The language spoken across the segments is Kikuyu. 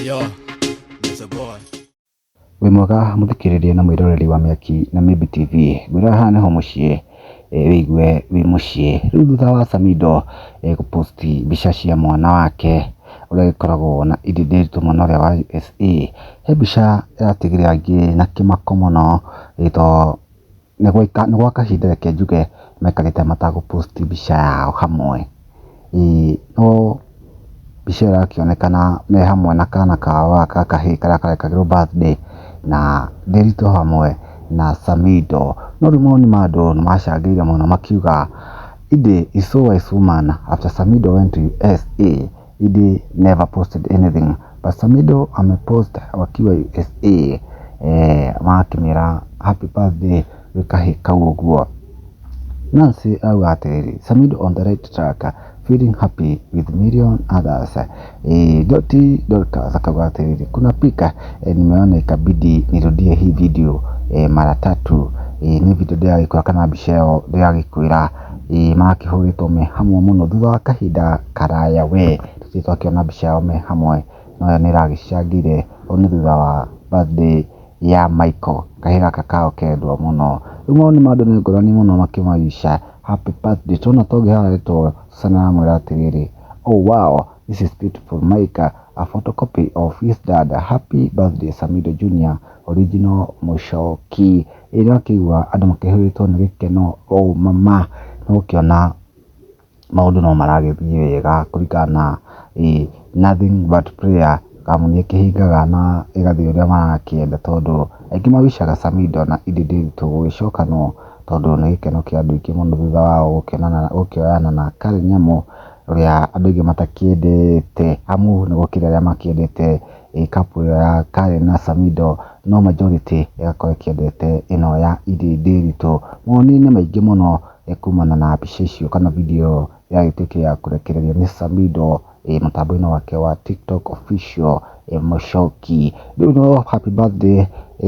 Yo, Mr. Boy. Wĩ mwega mũthikĩrĩria na mwĩroreri wa Mĩaki na Mĩmbi TV. Ngwĩra haha nĩho mũciĩ wĩigue wĩ mũciĩ. Rĩu thutha wa Samidoh gũ post mbica cia mwana wake ũrĩa agĩkoragwo na Edday Nderitu mwana ũrĩa wa USA, he mbica ĩratigire angĩ na kĩmako mũno tondũ nĩ gwa kahinda reke njuge maikarĩte mategũ post mbica yao hamwe. Ĩĩ no mbica ĩyo ĩrakĩonekana me hamwe na kana kao gaka ga kahĩĩ karĩa karekagĩrwo birthday na Nderitu hamwe na Samidoh. No rĩu mawoni ma andũ nĩ macangĩire mũno makiuga Edday is so wise woman after Samidoh went to USA, Edday never posted anything but Samidoh amepost wakiwa USA. Magakĩmwĩra happy birthday gwĩ kahĩĩ kau ũguo. Nancy auga atĩrĩrĩ, Samidoh on the right track, feeling happy with million others. Doti Dorcas akauga atĩrĩrĩ, kuna pic nimeona ikabidi nirudie hii video mara tatu. Nĩ video ndĩragĩkwĩra kana mbica ĩyo ndĩragĩkwĩra marakĩhũrĩtwo me hamwe mũno thutha wa kahinda karaya we tũtirĩ twakĩona mbica yao me hamwe, no ĩyo nĩ ĩragĩcangĩire ũũ nĩ thutha wa birthday ya Michael kahĩĩ gaka kao kendwo mũno. Rĩu mawoni ma andũ nĩ ngũrani mũno makĩmawica happy birthday. Tũrona ta ũngĩ haha aretwo Susan aramwĩra atĩrĩrĩ, oh wow, this is beautiful Mike, a photocopy of his dad, happy birthday Samidoh Junior, original Mũchoki. Ĩĩ nĩwakĩigua andũ makĩihũrĩtwo nĩ gĩkeno oh mama, nĩ ũgũkĩona maũndũ no maragĩthiĩ wega kũringana na nothing but prayer amu nĩ ĩkĩhingaga na ĩgathiĩ ũrĩa marakĩenda tondũ aingĩ mawicaga Samidoh na Edday Nderitu gũgĩcokanwo tondũ nĩ gĩkeno kĩa andũ aingĩ mũno thutha wao gũkĩoyana na Karen Nyamu ũrĩa andũ aingĩ matakĩendete amu nĩ gũkĩrĩ arĩa makĩendete couple ĩyo ya Karen na Samidoh no majority ĩgakorwo ĩkĩendete ĩno ya Edday Nderitu. Mawoni nĩ maingĩ mũno kumana na mbica icio kana video ĩyo yagĩtuĩkire ya kũrekererio nĩ Samidoh mũtambo-inĩ wake wa TikTok official Mũchoki. Rĩu no happy birthday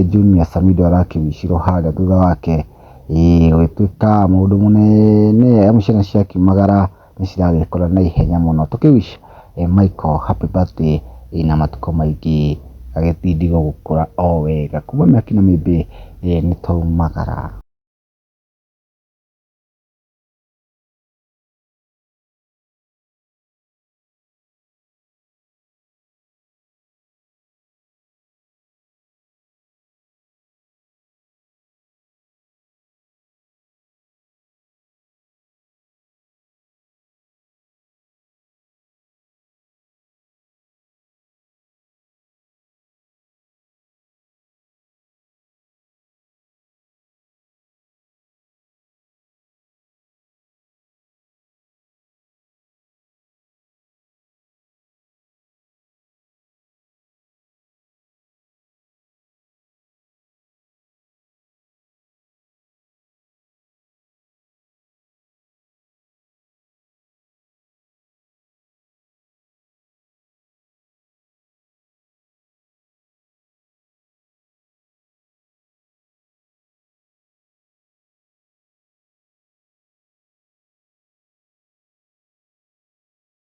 Junior Samidoh arakĩwicirwo harĩa thutha wake gũgĩtuĩka mũndũ mũnene amu ciana ciakiumagara nĩ ciragĩkũra na ihenya mũno. Tũkĩ wish Michael happy birthday na matukũ maingĩ agĩtindigwo gũkũra o wega. Kuma mĩaki na mĩingĩ nĩ twaumagara.